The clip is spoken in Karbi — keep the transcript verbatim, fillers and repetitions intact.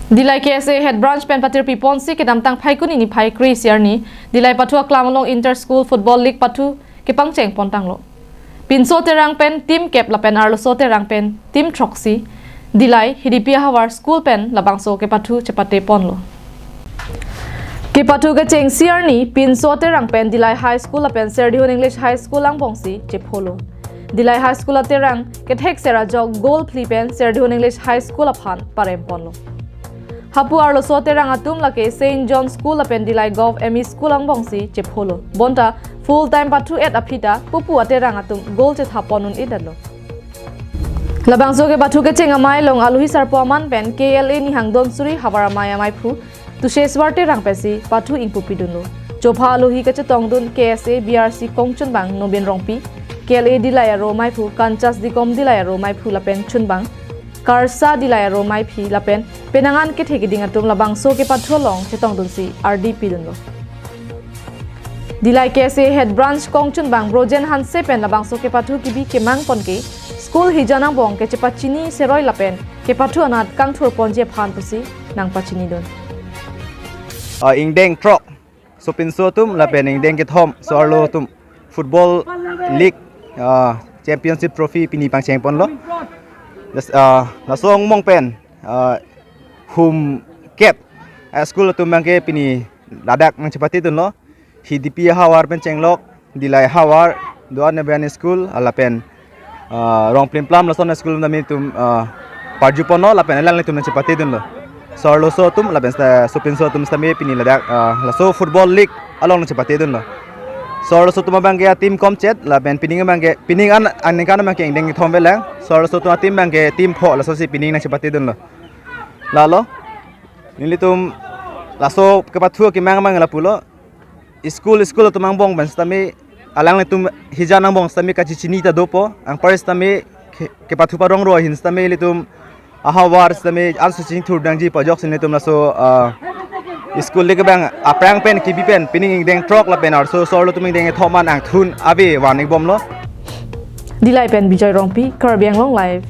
Dillai K S A Head Branch pen patirpi ponsi kedamtang Phaikuni niphai kre-isi arni Dillai pathu aklam along Inter School Football League pathu kepangcheng pontanglo. Pinso Terang pen team kep lapen Arloso Terang pen team throksi Dillai Hidipi ahavar school pen labangso kepathu chepate ponlo. Kepathu kechengsi arni Pinso Terang pen Dillai High School lapen Serdihun English High School angbongsi chepholo. Dillai High School aterang kethek ser ajok goal phli pen Serdihun English High School aphan parem ponlo. Hapu Arloso aterang atum lake Saint John School lapen Dillai Govt M E School angbongsi chepholo. Bonta full time pathu et aphi ta pupu aterang atum goal chethap pon un-e detlo. Labangso kepathu kecheng amei along alohi sarpo aman pen K L A Nihang Donsuri havar amei amaiphu Tusheshwar Terang pensi pathu ingpupi dunlo. Chopha alohi kachetong dun K S A B R C kongchunbang Nobin Rongpi, K L A Dillai aro amaiphu Kanchas Dikom Dillai aro amaiphu lapen chunbang Karsa Dillai aro amaiphi lapen penang an kethe keding atum labangso kepathu along chetong dunsi ardi pidunlo. Dillai K S A Head Branch kongchunbang Brojen Hanse pen labangso kepathu kebi kemang ponke school hijan angbong kechepachini seroi lapen kepathu anat kangthur ponji aphan pusi nangpachini dun. Ah, ingdeng throk, sopinso atum lapen ingdeng kethom, so-arlo atum football league, ah, championship trophy pini pangcheng ponlo. Das- ah, laso angbong pen, ah, hum kep, ah, school atum abangke pini ladak nangchepate dunlo. Hidipi ahavar pen chenglok, Dillai ahavar, do-an abian school, ah, lapen, ah, Rongplimplam lason school nami atum, ah, parju ponlo, lapen alanglitum nangchepate dunlo. So-arloso atum, lapen sa- sopinso atum sitame pini ladak, ah, laso football league along nangchepate dunlo. So-arloso atum abangke a-team komchet, lapen pining abangke, pining an, aningkan abangke ingdeng kethom avelang. So-arloso atum a-team abangke team pho, lasosi pining nangchepate dunlo. Lalo, nelitum laso kepathu kemang abang lapulo. School, school atum angbong pen sitame, alanglitum hijan angbong sitame kachechini ta dopo, anpar sitame ke- kepathu parong ro ahin sitame ilitum ahavar sitame ansu chingthur dangji pu ajoksi nelitum laso, ah, school league abang aphrang pen kebi pen pining ingdeng throk lapen arloso so-arlo atum ingdeng kethom an angthun ave van-ik bomlo. Dillai pen Bijoy Rongpi, Karbi Anglong Live.